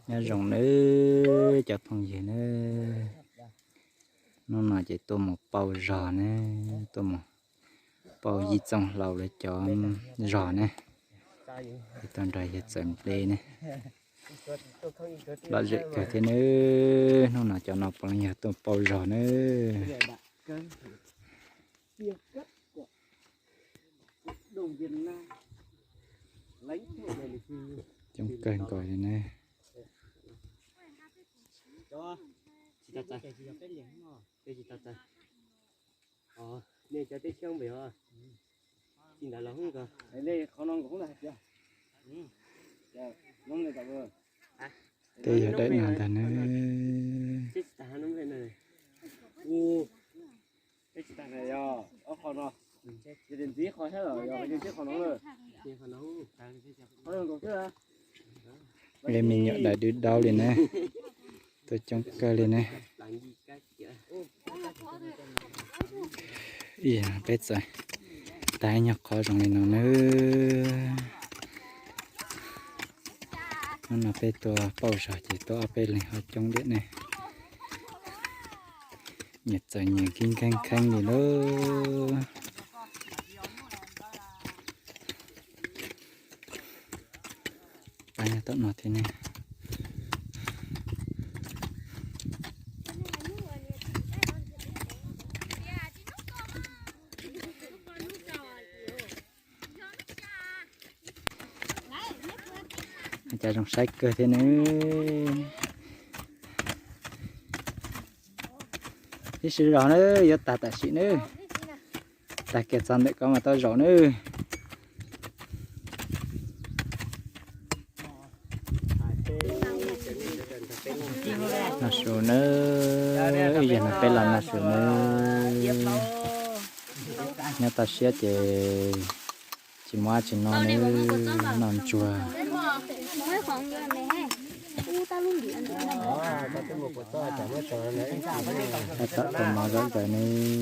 Nyob zoo nawb cov phooj ywg nawb, hnub no ces tuaj mus pauj zog ne, tuaj mus pauj yij txooj hlau lawv cov zog ne, es tuaj nrog yawg txawm nplej ne. Lom zem kawg thiab nawb, hnub no cov no puav leej yog tuaj pauj zog nawb. Coob kawg nkaus li ne. Tej yog daim no ntag nawb. Li me nyuam dais dub daub li ne, tuaj coob kawg li ne. Ib yam peb txawm tag ib nyuag qhov zoo li no nawb. Hnub no peb tuaj pauj zog ces tuaj ob peb leeg ho coob diam ne. Nyias txawm nyias kib kheeb kheeb li lauj. Pab nyob tom no thiab ne. Cas zoo saib kawg thiab ne. Ib sim zog nawb, yuav tag tam sim nawb. Tag kiag txog ntawm ko mas tau zaum nawb. Noj su nawb, ib yam no peb los noj su nawb. Nyob toj siab ces tsis muaj dab tsi noj nawb, noj ntsuag. Tab tom kho mov zom zaws nawb.